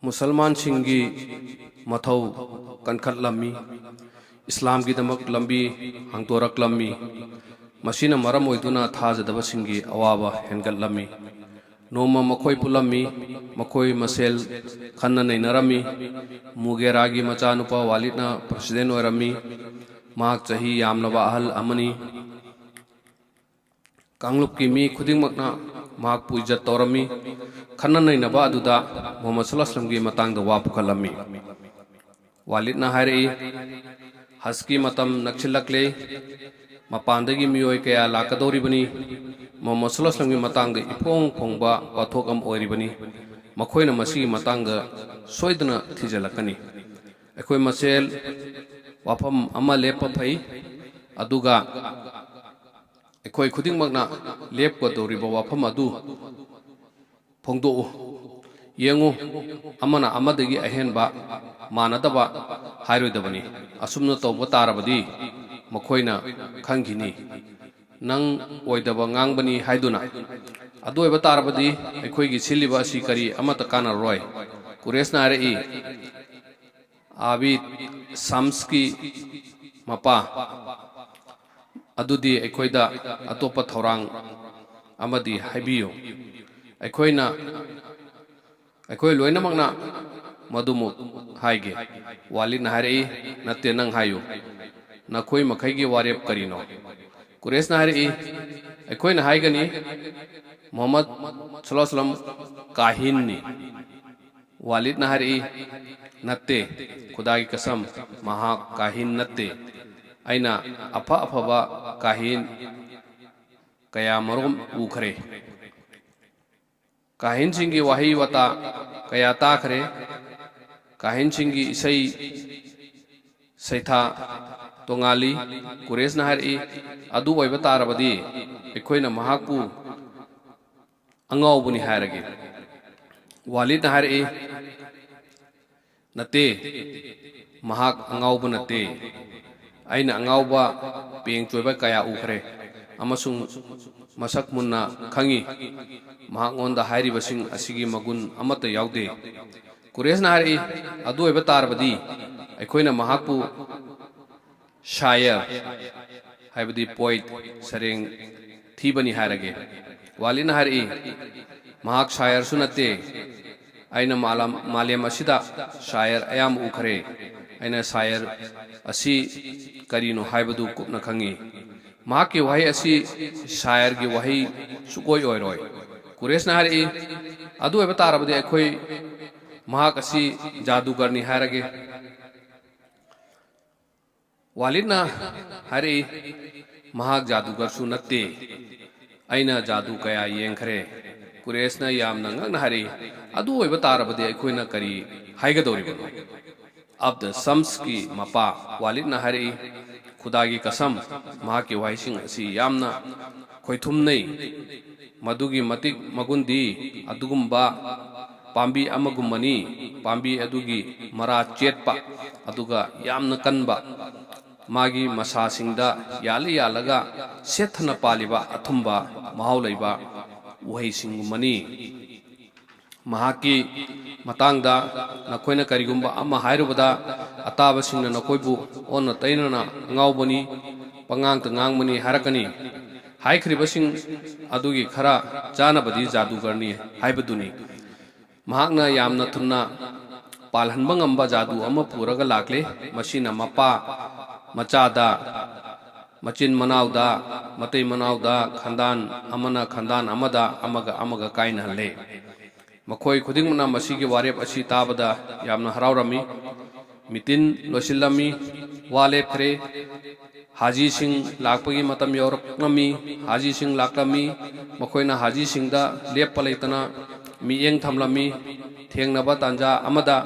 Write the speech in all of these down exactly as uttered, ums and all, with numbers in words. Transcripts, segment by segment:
ꯃꯨꯁꯜꯃꯥꯟꯁꯤꯡꯒꯤ ꯃꯊꯧ ꯀꯟꯈꯠꯂꯝꯃꯤ꯫ ꯏꯁꯂꯥꯝꯒꯤꯗꯃꯛ ꯂꯝꯕꯤ ꯍꯥꯡꯗꯣꯔꯛꯂꯝꯃꯤ꯫ ꯃꯁꯤꯅ ꯃꯔꯝ ꯑꯣꯏꯗꯨꯅ ꯊꯥꯖꯗꯕꯁꯤꯡꯒꯤ ꯑꯋꯥꯕ ꯍꯦꯟꯒꯠꯂꯝꯃꯤ꯫ ꯅꯣꯡꯃ ꯃꯈꯣꯏ ꯄꯨꯜꯂꯝꯃꯤ꯫ ꯃꯈꯣꯏ ꯃꯁꯦꯜ ꯈꯟꯅ ꯅꯩꯅꯔꯝꯃꯤ꯫ ꯃꯨꯒꯦꯔꯥꯒꯤ ꯃꯆꯥꯅꯨꯄꯥ ꯋꯥꯂꯤꯗꯅ ꯄ꯭ꯔꯁꯤꯗꯦꯟ ꯑꯣꯏꯔꯝꯃꯤ꯫ ꯃꯍꯥꯛ ꯆꯍꯤ ꯌꯥꯝꯂꯕ ꯑꯍꯜ ꯑꯃꯅꯤ꯫ ꯀꯥꯡꯂꯨꯞꯀꯤ ꯃꯤ ꯈꯨꯗꯤꯡꯃꯛꯅ ꯃꯍꯥꯛꯄꯨ ꯏꯖꯠ ꯇꯧꯔꯝꯃꯤ꯫ ꯈꯟꯅ ꯅꯩꯅꯕ ꯑꯗꯨꯗ ꯃꯨꯍꯝꯃꯗ ꯁꯜꯂꯥꯍ ꯁꯂꯝꯒꯤ ꯃꯇꯥꯡꯗ ꯋꯥ ꯄꯨꯈꯠꯂꯝꯃꯤ꯫ ꯋꯥꯂꯤꯗꯅ ꯍꯥꯏꯔꯛꯏ, "ꯍꯖꯀꯤ ꯃꯇꯝ ꯅꯛꯁꯤꯜꯂꯛꯂꯦ꯫ ꯃꯄꯥꯟꯗꯒꯤ ꯃꯤꯑꯣꯏ ꯀꯌꯥ ꯂꯥꯛꯀꯗꯧꯔꯤꯕꯅꯤ꯫ ꯃꯨꯍꯝꯃꯗ ꯁꯜꯂꯥꯍ ꯁꯂꯝꯒꯤ ꯃꯇꯥꯡꯗ ꯏꯐꯣꯡ ꯐꯣꯡꯕ ꯋꯥꯊꯣꯛ ꯑꯃ ꯑꯣꯏꯔꯤꯕꯅꯤ꯫ ꯃꯈꯣꯏꯅ ꯃꯁꯤꯒꯤ ꯃꯇꯥꯡꯗ ꯁꯣꯏꯗꯅ ꯊꯤꯖꯤꯜꯂꯛꯀꯅꯤ꯫ ꯑꯩꯈꯣꯏ ꯃꯁꯦꯜ ꯋꯥꯐꯝ ꯑꯃ ꯂꯦꯞꯄ ꯐꯩ, ꯑꯗꯨꯒ ꯑꯩꯈꯣꯏ ꯈꯨꯗꯤꯡꯃꯛꯅ ꯂꯦꯞꯀꯗꯧꯔꯤꯕ ꯋꯥꯐꯝ ꯑꯗꯨ ꯐꯣꯡꯗꯣꯛꯎ꯫ ꯌꯦꯡꯉꯨ, ꯑꯃꯅ ꯑꯃꯗꯒꯤ ꯑꯍꯦꯟꯕ ꯃꯥꯟꯅꯗꯕ ꯍꯥꯏꯔꯣꯏꯗꯕꯅꯤ꯫ ꯑꯁꯨꯝꯅ ꯇꯧꯕ ꯇꯥꯔꯕꯗꯤ ꯃꯈꯣꯏꯅ ꯈꯪꯈꯤꯅꯤ, ꯅꯪ ꯑꯣꯏꯗꯕ ꯉꯥꯡꯕꯅꯤ ꯍꯥꯏꯗꯨꯅ꯫ ꯑꯗꯨ ꯑꯣꯏꯕ ꯇꯥꯔꯕꯗꯤ ꯑꯩꯈꯣꯏꯒꯤ ꯁꯤꯜꯂꯤꯕ ꯑꯁꯤ ꯀꯔꯤ ꯑꯃꯠꯇ ꯀꯥꯟꯅꯔꯔꯣꯏ꯫" ꯀꯨꯔꯦꯁꯅ ꯍꯥꯏꯔꯛꯏ, "ꯑꯥꯕꯤꯗ ꯁꯝꯁꯀꯤ ꯃꯄꯥ, ꯑꯗꯨꯗꯤ ꯑꯩꯈꯣꯏꯗ ꯑꯇꯣꯞꯄ ꯊꯧꯔꯥꯡ ꯑꯃꯗꯤ ꯍꯥꯏꯕꯤꯌꯨ꯫ ꯑꯩꯈꯣꯏꯅ, ꯑꯩꯈꯣꯏ ꯂꯣꯏꯅꯃꯛꯅ ꯃꯗꯨꯃꯨꯛ ꯍꯥꯏꯒꯦ꯫" ꯋꯥꯂꯤꯗꯅ ꯍꯥꯏꯔꯛꯏ, "ꯅꯠꯇꯦ, ꯅꯪ ꯍꯥꯏꯌꯨ꯫ ꯅꯈꯣꯏ ꯃꯈꯩꯒꯤ ꯋꯥꯔꯦꯞ ꯀꯔꯤꯅꯣ?" ꯀꯨꯔꯦꯁꯅ ꯍꯥꯏꯔꯛꯏ, "ꯑꯩꯈꯣꯏꯅ ꯍꯥꯏꯒꯅꯤ, ꯃꯨꯍꯝꯃꯗ ꯁꯜꯂꯥꯍ ꯁꯂꯝ ꯀꯥꯍꯤꯟꯅꯤ꯫" ꯋꯥꯂꯤꯗꯅ ꯍꯥꯏꯔꯛꯏ, "ꯅꯠꯇꯦ, ꯈꯨꯗꯥꯒꯤ ꯀꯁꯝ, ꯃꯍꯥꯛ ꯀꯥꯍꯤꯟ ꯅꯠꯇꯦ꯫ ꯑꯩꯅ ꯑꯐ ꯑꯐꯕ ꯀꯥꯍꯤꯟ ꯀꯌꯥ ꯃꯔꯨꯝ ꯎꯈ꯭ꯔꯦ꯫ ꯀꯥꯍꯤꯟꯁꯤꯡꯒꯤ ꯋꯥꯍꯩ ꯋꯥꯇꯥ ꯀꯌꯥ ꯇꯥꯈ꯭ꯔꯦ꯫ ꯀꯥꯍꯤꯟꯁꯤꯡꯒꯤ ꯏꯁꯩ ꯁꯩꯊꯥ ꯇꯣꯉꯥꯜꯂꯤ꯫" ꯀꯨꯔꯦꯁꯅ ꯍꯥꯏꯔꯛꯏ, "ꯑꯗꯨ ꯑꯣꯏꯕ ꯇꯥꯔꯕꯗꯤ ꯑꯩꯈꯣꯏꯅ ꯃꯍꯥꯛꯄꯨ ꯑꯉꯥꯎꯕꯅꯤ ꯍꯥꯏꯔꯒꯦ꯫" ꯋꯥꯂꯤꯗꯅ ꯍꯥꯏꯔꯛꯏ, "ꯅꯠꯇꯦ, ꯃꯍꯥꯛ ꯑꯉꯥꯎꯕ ꯅꯠꯇꯦ꯫ ꯑꯩꯅ ꯑꯉꯥꯎꯕ ꯄꯦꯡ ꯆꯣꯏꯕ ꯀꯌꯥ ꯎꯈ꯭ꯔꯦ ꯑꯃꯁꯨꯡ ꯃꯁꯛ ꯃꯨꯟꯅ ꯈꯪꯏ꯫ ꯃꯍꯥꯛꯉꯣꯟꯗ ꯍꯥꯏꯔꯤꯕꯁꯤꯡ ꯑꯁꯤꯒꯤ ꯃꯒꯨꯟ ꯑꯃꯠꯇ ꯌꯥꯎꯗꯦ꯫" ꯀꯨꯔꯦꯁꯅ ꯍꯥꯏꯔꯛꯏ, "ꯑꯗꯨ ꯑꯣꯏꯕ ꯇꯥꯔꯕꯗꯤ ꯑꯩꯈꯣꯏꯅ ꯃꯍꯥꯛꯄꯨ ꯁꯥꯌꯔ, ꯍꯥꯏꯕꯗꯤ ꯄꯣꯏꯠ, ꯁꯩꯔꯦꯡ ꯊꯤꯕꯅꯤ ꯍꯥꯏꯔꯒꯦ?" ꯋꯥꯂꯤꯠꯅ ꯍꯥꯏꯔꯛꯏ, "ꯃꯍꯥꯛ ꯁꯥꯌꯔꯁꯨ ꯅꯠꯇꯦ꯫ ꯑꯩꯅ ꯃꯥꯂꯝ-, ꯃꯥꯂꯦꯝ ꯑꯁꯤꯗ ꯁꯥꯌꯔ ꯑꯌꯥꯝꯕ ꯎꯈ꯭ꯔꯦ꯫ ꯑꯩꯅ ꯁꯥꯌꯔ ꯑꯁꯤ ꯀꯔꯤꯅꯣ ꯍꯥꯏꯕꯗꯨ ꯀꯨꯞꯅ ꯈꯪꯏ꯫ ꯃꯍꯥꯛꯀꯤ ꯋꯥꯍꯩ ꯑꯁꯤ ꯁꯥꯌꯔꯒꯤ ꯋꯥꯍꯩ ꯁꯨꯛꯑꯣꯏ ꯑꯣꯏꯔꯣꯏ꯫" ꯀꯨꯔꯦꯁꯅ ꯍꯥꯏꯔꯛꯏ, "ꯑꯗꯨ ꯑꯣꯏꯕ ꯇꯥꯔꯕꯗꯤ ꯑꯩꯈꯣꯏ ꯃꯍꯥꯛ ꯑꯁꯤ ꯖꯥꯗꯨꯒꯔꯅꯤ ꯍꯥꯏꯔꯒꯦ?" ꯋꯥꯂꯤꯠꯅ ꯍꯥꯏꯔꯛꯏ, "ꯃꯍꯥꯛ ꯖꯥꯗꯨꯒꯔꯁꯨ ꯅꯠꯇꯦ꯫ ꯑꯩꯅ ꯖꯥꯗꯨ ꯀꯌꯥ ꯌꯦꯡꯈ꯭ꯔꯦ꯫" ꯀꯨꯔꯦꯁꯅ ꯌꯥꯝꯅ ꯉꯛꯅ ꯍꯥꯏꯔꯛꯏ, "ꯑꯗꯨ ꯑꯣꯏꯕ ꯇꯥꯔꯕꯗꯤ ꯑꯩꯈꯣꯏꯅ ꯀꯔꯤ ꯍꯥꯏꯒꯗꯧꯔꯤꯕꯅꯣ?" ꯑꯕꯗ ꯁꯝꯁꯀꯤ ꯃꯄꯥ ꯋꯥꯂꯤꯠꯅ ꯍꯥꯏꯔꯛꯏ, "ꯈꯨꯗꯥꯒꯤ ꯀꯁꯝ, ꯃꯍꯥꯛꯀꯤ ꯋꯥꯍꯩꯁꯤꯡ ꯑꯁꯤ ꯌꯥꯝꯅ ꯈꯣꯏꯊꯨꯝꯅꯩ꯫ ꯃꯗꯨꯒꯤ ꯃꯇꯤꯛ ꯃꯒꯨꯟꯗꯤ ꯑꯗꯨꯒꯨꯝꯕ ꯄꯥꯝꯕꯤ ꯑꯃꯒꯨꯝꯕꯅꯤ꯫ ꯄꯥꯝꯕꯤ ꯑꯗꯨꯒꯤ ꯃꯔꯥ ꯆꯦꯠꯄ, ꯑꯗꯨꯒ ꯌꯥꯝꯅ ꯀꯟꯕ, ꯃꯥꯒꯤ ꯃꯁꯥꯁꯤꯡꯗ ꯌꯥꯜꯂ ꯌꯥꯜꯂꯒ ꯁꯦꯠꯊꯅ ꯄꯥꯜꯂꯤꯕ ꯑꯊꯨꯝꯕ ꯃꯍꯥꯎ ꯂꯩꯕ ꯎꯍꯩꯁꯤꯡꯒꯨꯝꯕꯅꯤ꯫ ꯃꯍꯥꯛꯀꯤ ꯃꯇꯥꯡꯗ ꯅꯈꯣꯏꯅ ꯀꯔꯤꯒꯨꯝꯕ ꯑꯃ ꯍꯥꯏꯔꯨꯕꯗ, ꯑꯇꯥꯕꯁꯤꯡꯅ ꯅꯈꯣꯏꯕꯨ ꯑꯣꯟꯅ ꯇꯩꯅꯅ ꯑꯉꯥꯎꯕꯅꯤ, ꯄꯉꯥꯡꯇ ꯉꯥꯡꯕꯅꯤ ꯍꯥꯏꯔꯛꯀꯅꯤ꯫ ꯍꯥꯏꯈ꯭ꯔꯤꯕꯁꯤꯡ ꯑꯗꯨꯒꯤ ꯈꯔ ꯆꯥꯅꯕꯗꯤ ꯖꯥꯗꯨꯒꯔꯅꯤ ꯍꯥꯏꯕꯗꯨꯅꯤ꯫ ꯃꯍꯥꯛꯅ ꯌꯥꯝꯅ ꯊꯨꯅ ꯄꯥꯜꯍꯟꯕ ꯉꯝꯕ ꯖꯥꯗꯨ ꯑꯃ ꯄꯨꯔꯒ ꯂꯥꯛꯂꯦ꯫ ꯃꯁꯤꯅ ꯃꯄꯥ ꯃꯆꯥꯗ, ꯃꯆꯤꯟ ꯃꯅꯥꯎꯗ, ꯃꯇꯩ ꯃꯅꯥꯎꯗ, ꯈꯟꯗꯥꯟ ꯑꯃꯅ ꯈꯟꯗꯥꯟ ꯑꯃꯗ, ꯑꯃꯒ ꯑꯃꯒ ꯀꯥꯏꯅꯍꯜꯂꯦ꯫ ꯃꯈꯣꯏ ꯈꯨꯗꯤꯡꯃꯛꯅ ꯃꯁꯤꯒꯤ ꯋꯥꯔꯦꯞ ꯑꯁꯤ ꯇꯥꯕꯗ ꯌꯥꯝꯅ ꯍꯔꯥꯎꯔꯝꯃꯤ꯫ ꯃꯤꯇꯤꯟ ꯂꯣꯏꯁꯤꯜꯂꯝꯃꯤ꯫ ꯋꯥ ꯂꯦꯞꯈ꯭ꯔꯦ꯫ ꯍꯥꯖꯤꯁꯤꯡ ꯂꯥꯛꯄꯒꯤ ꯃꯇꯝ ꯌꯧꯔꯛꯂꯝꯃꯤ꯫ ꯍꯥꯖꯤꯁꯤꯡ ꯂꯥꯛꯂꯝꯃꯤ꯫ ꯃꯈꯣꯏꯅ ꯍꯥꯖꯤꯁꯤꯡꯗ ꯂꯦꯞꯄ ꯂꯩꯇꯅ ꯃꯤꯠꯌꯦꯡ ꯊꯝꯂꯝꯃꯤ꯫ ꯊꯦꯡꯅꯕ ꯇꯥꯟꯖꯥ ꯑꯃꯗ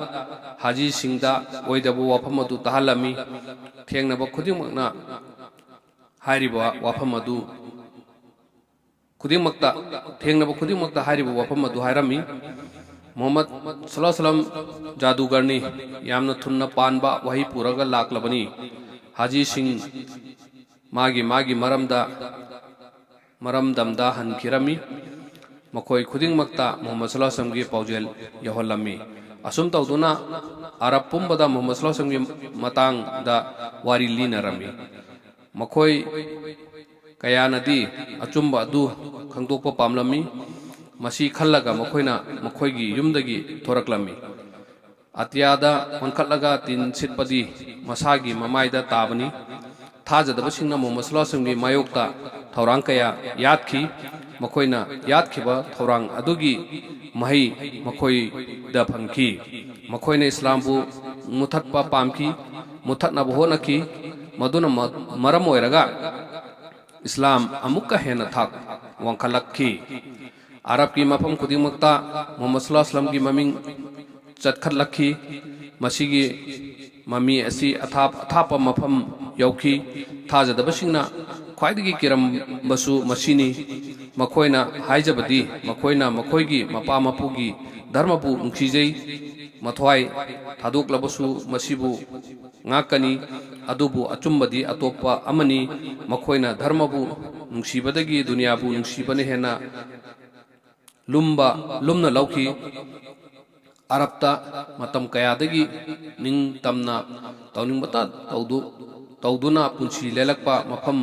ꯍꯥꯖꯤꯁꯤꯡꯗ ꯑꯣꯏꯗꯕ ꯋꯥꯐꯝ ꯑꯗꯨ ꯇꯥꯍꯜꯂꯝꯃꯤ꯫ ꯊꯦꯡꯅꯕ ꯈꯨꯗꯤꯡꯃꯛꯅ ꯍꯥꯏꯔꯤꯕ ꯋꯥꯐꯝ ꯑꯗꯨ ꯈꯨꯗꯤꯡꯃꯛꯇ, ꯊꯦꯡꯅꯕ ꯈꯨꯗꯤꯡꯃꯛꯇ ꯍꯥꯏꯔꯤꯕ ꯋꯥꯐꯝ ꯑꯗꯨ ꯍꯥꯏꯔꯝꯃꯤ꯫ ꯃꯨꯍꯝꯃꯗ ꯁꯜꯂꯜꯂꯥꯍꯨ ꯑꯂꯥꯏꯍꯤ ꯋꯥꯁꯜꯂꯝ ꯖꯥꯗꯨꯒꯔꯅꯤ, ꯌꯥꯝꯅ ꯊꯨꯅ ꯄꯥꯟꯕ ꯋꯥꯍꯩ ꯄꯨꯔꯒ ꯂꯥꯛꯂꯕꯅꯤ꯫ ꯍꯥꯖꯤꯁꯤꯡ ꯃꯥꯒꯤ ꯃꯥꯒꯤ ꯃꯔꯝꯗ, ꯃꯔꯝꯗꯝꯗ ꯍꯟꯈꯤꯔꯝꯃꯤ꯫ ꯃꯈꯣꯏ ꯈꯨꯗꯤꯡꯃꯛꯇ ꯃꯨꯍꯝꯃꯗ ꯁꯜꯂꯜꯂꯥꯍꯨ ꯑꯂꯥꯏꯍꯤ ꯋꯥꯁꯜꯂꯝꯒꯤ ꯄꯥꯎꯖꯦꯜ ꯌꯧꯍꯜꯂꯝꯃꯤ꯫ ꯑꯁꯨꯝ ꯇꯧꯗꯨꯅ ꯑꯔꯕ ꯄꯨꯝꯕꯗ ꯃꯨꯍꯝꯃꯗ ꯁꯜꯂꯜꯂꯥꯍꯨ ꯑꯂꯥꯏꯍꯤ ꯋꯥꯁꯜꯂꯝꯒꯤ ꯃꯇꯥꯡꯗ ꯋꯥꯔꯤ ꯂꯤꯅꯔꯝꯃꯤ꯫ ꯃꯈꯣꯏ ꯀꯌꯥꯅꯗꯤ ꯑꯆꯨꯝꯕ ꯑꯗꯨ ꯈꯪꯗꯣꯛꯄ ꯄꯥꯝꯂꯝꯃꯤ꯫ ꯃꯁꯤ ꯈꯜꯂꯒ ꯃꯈꯣꯏꯅ ꯃꯈꯣꯏꯒꯤ ꯌꯨꯝꯗꯒꯤ ꯊꯣꯔꯛꯂꯝꯃꯤ꯫ ꯑꯇꯤꯌꯥꯗ ꯑꯣꯟꯈꯠꯂꯒ ꯇꯤꯟ ꯁꯤꯠꯄꯗꯤ ꯃꯁꯥꯒꯤ ꯃꯃꯥꯏꯗ ꯇꯥꯕꯅꯤ꯫ ꯊꯥꯖꯗꯕꯁꯤꯡꯅ ꯃꯨꯍꯝꯃꯗ ꯁꯜꯂꯜꯂꯥꯍꯨ ꯑꯂꯥꯏꯍꯤ ꯋꯥꯁꯜꯂꯝꯒꯤ ꯃꯥꯌꯣꯛꯇ ꯊꯧꯔꯥꯡ ꯀꯌꯥ ꯌꯥꯠꯈꯤ꯫ ꯃꯈꯣꯏꯅ ꯌꯥꯠꯈꯤꯕ ꯊꯧꯔꯥꯡ ꯑꯗꯨꯒꯤ ꯃꯍꯩ ꯃꯈꯣꯏꯗ ꯐꯪꯈꯤ꯫ ꯃꯈꯣꯏꯅ ꯏꯁꯂꯥꯝꯕꯨ ꯃꯨꯊꯠꯄ ꯄꯥꯝꯈꯤ, ꯃꯨꯊꯠꯅꯕ ꯍꯣꯠꯅꯈꯤ꯫ ꯃꯗꯨꯅ ꯃ-, ꯃꯔꯝ ꯑꯣꯏꯔꯒ ꯏꯁꯂꯥꯝ ꯑꯃꯨꯛꯀ ꯍꯦꯟꯅ ꯊꯥꯛ ꯋꯥꯡꯈꯠꯂꯛꯈꯤ꯫ ꯑꯔꯕꯀꯤ ꯃꯐꯝ ꯈꯨꯗꯤꯡꯃꯛꯇ ꯃꯨꯍꯝꯃꯗ ꯁꯜꯂꯜꯂꯥꯍꯨ ꯑꯂꯥꯏꯍꯤ ꯋꯥꯁꯜꯂꯝꯒꯤ ꯃꯃꯤꯡ ꯆꯠꯈꯠꯂꯛꯈꯤ꯫ ꯃꯁꯤꯒꯤ ꯃꯃꯤ ꯑꯁꯤ ꯑꯊꯥꯞ ꯑꯊꯥꯞꯄ ꯃꯐꯝ ꯌꯧꯈꯤ꯫ ꯊꯥꯖꯗꯕꯁꯤꯡꯅ ꯈ꯭ꯋꯥꯏꯗꯒꯤ ꯀꯤꯔꯝꯕꯁꯨ ꯃꯁꯤꯅꯤ꯫ ꯃꯈꯣꯏꯅ ꯍꯥꯏꯖꯕꯗꯤ ꯃꯈꯣꯏꯅ ꯃꯈꯣꯏꯒꯤ ꯃꯄꯥ ꯃꯄꯨꯒꯤ ꯙꯔꯃꯕꯨ ꯅꯨꯡꯁꯤꯖꯩ꯫ ꯃꯊ꯭ꯋꯥꯏ ꯊꯥꯗꯣꯛꯂꯕꯁꯨ ꯃꯁꯤꯕꯨ ꯉꯥꯛꯀꯅꯤ꯫ ꯑꯗꯨꯕꯨ ꯑꯆꯨꯝꯕꯗꯤ ꯑꯇꯣꯞꯄ ꯑꯃꯅꯤ꯫ ꯃꯈꯣꯏꯅ ꯙꯔꯃꯕꯨ ꯅꯨꯡꯁꯤꯕꯗꯒꯤ ꯗꯨꯅꯤꯌꯥꯕꯨ ꯅꯨꯡꯁꯤꯕꯅ ꯍꯦꯟꯅ ꯂꯨꯝꯕ, ꯂꯨꯝꯅ ꯂꯧꯈꯤ꯫ ꯑꯔꯕꯇ ꯃꯇꯝ ꯀꯌꯥꯗꯒꯤ ꯅꯤꯡꯇꯝꯅ ꯇꯧꯅꯤꯡꯕꯇ ꯇꯧꯗꯨ-, ꯇꯧꯗꯨꯅ ꯄꯨꯟꯁꯤ ꯂꯦꯜꯂꯛꯄ ꯃꯐꯝ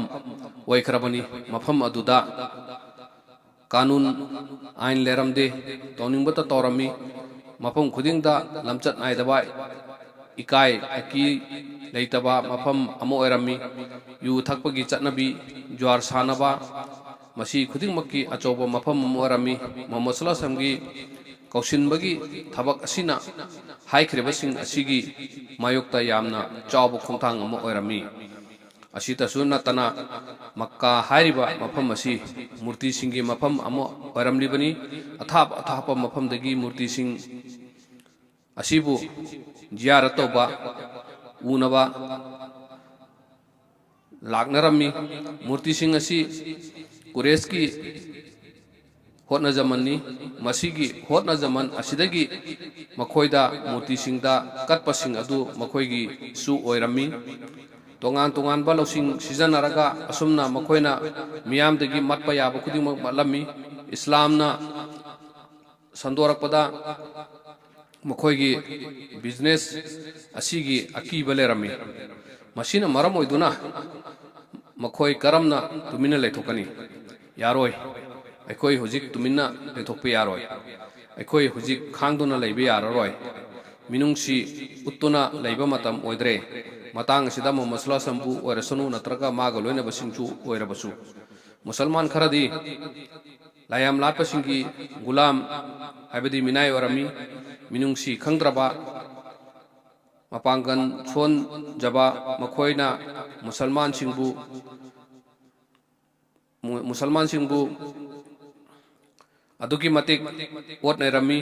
ꯑꯣꯏꯈ꯭ꯔꯕꯅꯤ꯫ ꯃꯐꯝ ꯑꯗꯨꯗ ꯀꯥꯅꯨꯟ, ꯑꯥꯏꯟ ꯂꯩꯔꯝꯗꯦ, ꯇꯧꯅꯤꯡꯕꯇ ꯇꯧꯔꯝꯃꯤ꯫ ꯃꯐꯝ ꯈꯨꯗꯤꯡꯗ ꯂꯝꯆꯠ ꯅꯥꯏꯗꯕ, ꯏꯀꯥꯏ ꯑꯀꯤ ꯂꯩꯇꯕ ꯃꯐꯝ ꯑꯃ ꯑꯣꯏꯔꯝꯃꯤ꯫ ꯌꯨ ꯊꯛꯄꯒꯤ ꯆꯠꯅꯕꯤ, ꯖꯨꯋꯥꯔ ꯁꯥꯟꯅꯕ, ꯃꯁꯤ ꯈꯨꯗꯤꯡꯃꯛꯀꯤ ꯑꯆꯧꯕ ꯃꯐꯝ ꯑꯃ ꯑꯣꯏꯔꯝꯃꯤ꯫ ꯃꯨꯍꯝꯃꯗ ꯁꯜꯂꯜꯂꯥꯍꯨ ꯑꯂꯥꯏꯍꯤ ꯋꯥꯁꯜꯂꯝꯒꯤ ꯀꯧꯁꯤꯟꯕꯒꯤ ꯊꯕꯛ ꯑꯁꯤꯅ ꯍꯥꯏꯈ꯭ꯔꯤꯕꯁꯤꯡ ꯑꯁꯤꯒꯤ ꯃꯥꯌꯣꯛꯇ ꯌꯥꯝꯅ ꯆꯥꯎꯕ ꯈꯣꯡꯊꯥꯡ ꯑꯃ ꯑꯣꯏꯔꯝꯃꯤ꯫ ꯑꯁꯤꯇꯁꯨ ꯅꯠꯇꯅ, ꯃꯛꯀꯥ ꯍꯥꯏꯔꯤꯕ ꯃꯐꯝ ꯑꯁꯤ ꯃꯨꯔꯇꯤꯁꯤꯡꯒꯤ ꯃꯐꯝ ꯑꯃ ꯑꯣꯏꯔꯝꯂꯤꯕꯅꯤ꯫ ꯑꯊꯥꯞ ꯑꯊꯥꯞꯄ ꯃꯐꯝꯗꯒꯤ ꯃꯨꯔꯇꯤꯁꯤꯡ ꯑꯁꯤꯕꯨ ꯖꯤꯌꯥꯔꯠ ꯇꯧꯕ, ꯎꯅꯕ ꯂꯥꯛꯅꯔꯝꯃꯤ꯫ ꯃꯨꯔꯇꯤꯁꯤꯡ ꯑꯁꯤ ꯀꯨꯔꯦꯁꯀꯤ ꯍꯣꯠꯅꯖꯃꯟꯅꯤ꯫ ꯃꯁꯤꯒꯤ ꯍꯣꯠꯅꯖꯃꯟ ꯑꯁꯤꯗꯒꯤ ꯃꯈꯣꯏꯗ, ꯃꯨꯔꯇꯤꯁꯤꯡꯗ ꯀꯠꯄꯁꯤꯡ ꯑꯗꯨ ꯃꯈꯣꯏꯒꯤꯁꯨ ꯑꯣꯏꯔꯝꯃꯤ꯫ ꯇꯣꯉꯥꯟ ꯇꯣꯉꯥꯟꯕ ꯂꯧꯁꯤꯡ ꯁꯤꯖꯤꯟꯅꯔꯒ ꯑꯁꯨꯝꯅ ꯃꯈꯣꯏꯅ ꯃꯤꯌꯥꯝꯗꯒꯤ ꯃꯠꯄ ꯌꯥꯕ ꯈꯨꯗꯤꯡꯃꯛ ꯃꯠꯂꯝꯃꯤ꯫ ꯏꯁꯂꯥꯝꯅ ꯁꯟꯗꯣꯔꯛꯄꯗ ꯃꯈꯣꯏꯒꯤ business ꯑꯁꯤꯒꯤ ꯑꯀꯤꯕ ꯂꯩꯔꯝꯃꯤ꯫ ꯃꯁꯤꯅ ꯃꯔꯝ ꯑꯣꯏꯗꯨꯅ ꯃꯈꯣꯏ ꯀꯔꯝꯅ ꯇꯨꯃꯤꯟꯅ ꯂꯩꯊꯣꯛꯀꯅꯤ? ꯌꯥꯔꯣꯏ꯫ ꯑꯩꯈꯣꯏ ꯍꯧꯖꯤꯛ ꯇꯨꯃꯤꯟꯅ ꯂꯩꯊꯣꯛꯄ ꯌꯥꯔꯣꯏ꯫ ꯑꯩꯈꯣꯏ ꯍꯧꯖꯤꯛ ꯈꯥꯡꯗꯨꯅ ꯂꯩꯕ ꯌꯥꯔꯔꯣꯏ꯫ ꯃꯤꯅꯨꯡꯁꯤ ꯎꯠꯇꯨꯅ ꯂꯩꯕ ꯃꯇꯝ ꯑꯣꯏꯗ꯭ꯔꯦ꯫ ꯃꯇꯥꯡ ꯑꯁꯤꯗ ꯃꯨꯍꯝꯃꯗ ꯁꯜꯂꯜꯂꯥꯍꯨ ꯑꯂꯥꯏꯍꯤ ꯋꯥꯁꯜꯂꯝꯕꯨ ꯑꯣꯏꯔꯁꯅꯨ, ꯅꯠꯇ꯭ꯔꯒ ꯃꯥꯒ ꯂꯣꯏꯅꯕꯁꯤꯡꯁꯨ ꯑꯣꯏꯔꯕꯁꯨ, ꯃꯨꯁꯜꯃꯥꯟ ꯈꯔꯗꯤ ꯂꯥꯏꯌꯥꯝ ꯂꯥꯠꯄꯁꯤꯡꯒꯤ ꯒꯨꯂꯥꯝ, ꯍꯥꯏꯕꯗꯤ ꯃꯤꯅꯥꯏ ꯑꯣꯏꯔꯝꯃꯤ꯫ ꯃꯤꯅꯨꯡꯁꯤ ꯈꯪꯗ꯭ꯔꯕ, ꯃꯄꯥꯡꯒꯜ ꯁꯣꯟꯖꯕ ꯃꯈꯣꯏꯅ ꯃꯨꯁꯜꯃꯥꯟꯁꯤꯡꯕꯨ, ꯃꯨ-, ꯃꯨꯁꯜꯃꯥꯟꯁꯤꯡꯕꯨ ꯑꯗꯨꯛꯀꯤ ꯃꯇꯤꯛ ꯑꯣꯠ ꯅꯩꯔꯝꯃꯤ꯫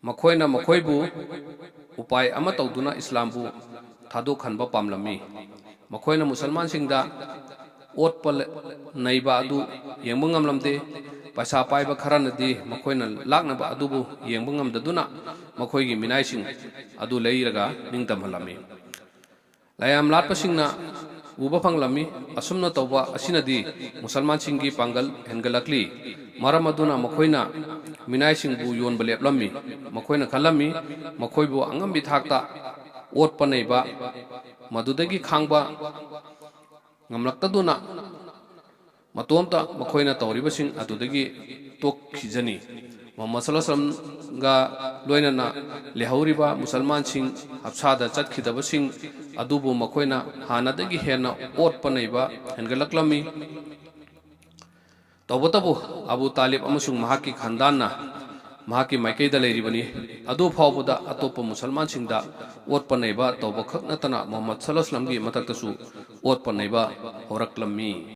ꯃꯈꯣꯏꯅ ꯃꯈꯣꯏꯕꯨ ꯎꯄꯥꯏ ꯑꯃ ꯇꯧꯗꯨꯅ ꯏꯁꯂꯥꯝꯕꯨ ꯊꯥꯗꯣꯛꯍꯟꯕ ꯄꯥꯝꯂꯝꯃꯤ꯫ ꯃꯈꯣꯏꯅ ꯃꯨꯁꯜꯃꯥꯟꯁꯤꯡꯗ ꯑꯣꯠꯄ ꯂ-, ꯅꯩꯕ ꯑꯗꯨ ꯌꯦꯡꯕ ꯉꯝꯂꯝꯗꯦ꯫ ꯄꯩꯁꯥ ꯄꯥꯏꯕ ꯈꯔꯅꯗꯤ ꯃꯈꯣꯏꯅ ꯂꯥꯛꯅꯕ ꯑꯗꯨꯕꯨ ꯌꯦꯡꯕ ꯉꯝꯗꯗꯨꯅ ꯃꯈꯣꯏꯒꯤ ꯃꯤꯅꯥꯏꯁꯤꯡ ꯑꯗꯨ ꯂꯩꯔꯒ ꯅꯤꯡꯇꯝꯍꯜꯂꯝꯃꯤ꯫ ꯂꯥꯏꯌꯥꯝ ꯂꯥꯠꯄꯁꯤꯡꯅ ꯎꯕ ꯐꯪꯂꯝꯃꯤ꯫ ꯑꯁꯨꯝꯅ ꯇꯧꯕ ꯑꯁꯤꯅꯗꯤ ꯃꯨꯁꯜꯃꯥꯟꯁꯤꯡꯒꯤ ꯄꯥꯡꯒꯜ ꯍꯦꯟꯒꯠꯂꯛꯂꯤ꯫ ꯃꯔꯝ ꯑꯗꯨꯅ ꯃꯈꯣꯏꯅ ꯃꯤꯅꯥꯏꯁꯤꯡꯕꯨ ꯌꯣꯟꯕ ꯂꯦꯞꯂꯝꯃꯤ꯫ ꯃꯈꯣꯏꯅ ꯈꯜꯂꯝꯃꯤ, ꯃꯈꯣꯏꯕꯨ ꯑꯉꯝꯕꯤ ꯊꯥꯛꯇ ꯑꯣꯠꯄ ꯅꯩꯕ, ꯃꯗꯨꯗꯒꯤ ꯈꯥꯡꯕ ꯉꯝꯂꯛꯇꯗꯨꯅ ꯃꯇꯣꯝꯇ ꯃꯈꯣꯏꯅ ꯇꯧꯔꯤꯕꯁꯤꯡ ꯑꯗꯨꯗꯒꯤ ꯇꯣꯛꯈꯤꯖꯅꯤ꯫ ꯃꯨꯍꯝꯃꯗ ꯁꯜꯂꯜꯂꯥꯍꯨ ꯑꯂꯥꯏꯍꯤ ꯋꯥꯁꯜꯂꯝꯒ ꯂꯣꯏꯅꯅ ꯂꯩꯍꯧꯔꯤꯕ ꯃꯨꯁꯜꯃꯥꯟꯁꯤꯡ, ꯍꯞꯁꯥꯗ ꯆꯠꯈꯤꯗꯕꯁꯤꯡ ꯑꯗꯨꯕꯨ ꯃꯈꯣꯏꯅ ꯍꯥꯟꯅꯗꯒꯤ ꯍꯦꯟꯅ ꯑꯣꯠꯄ ꯅꯩꯕ ꯍꯦꯟꯒꯠꯂꯛꯂꯝꯃꯤ꯫ ꯇꯧꯕꯇꯕꯨ ꯑꯕꯨ ꯇꯥꯂꯤꯕ ꯑꯃꯁꯨꯡ ꯃꯍꯥꯛꯀꯤ ꯈꯥꯟꯗꯥꯟꯅ ꯃꯍꯥꯛꯀꯤ ꯃꯥꯏꯀꯩꯗ ꯂꯩꯔꯤꯕꯅꯤ꯫ ꯑꯗꯨ ꯐꯥꯎꯕꯗ ꯑꯇꯣꯞꯄ ꯃꯨꯁꯜꯃꯥꯟꯁꯤꯡꯗ ꯑꯣꯠꯄ ꯅꯩꯕ ꯇꯧꯕ ꯈꯛ ꯅꯠꯇꯅ ꯃꯨꯍꯝꯃꯗ ꯁꯜꯂꯜꯂꯥꯍꯨ ꯑꯂꯥꯏꯍꯤ ꯋꯥꯁꯜꯂꯝꯒꯤ ꯃꯊꯛꯇꯁꯨ ꯑꯣꯠꯄ ꯅꯩꯕ ꯍꯧꯔꯛꯂꯝꯃꯤ꯫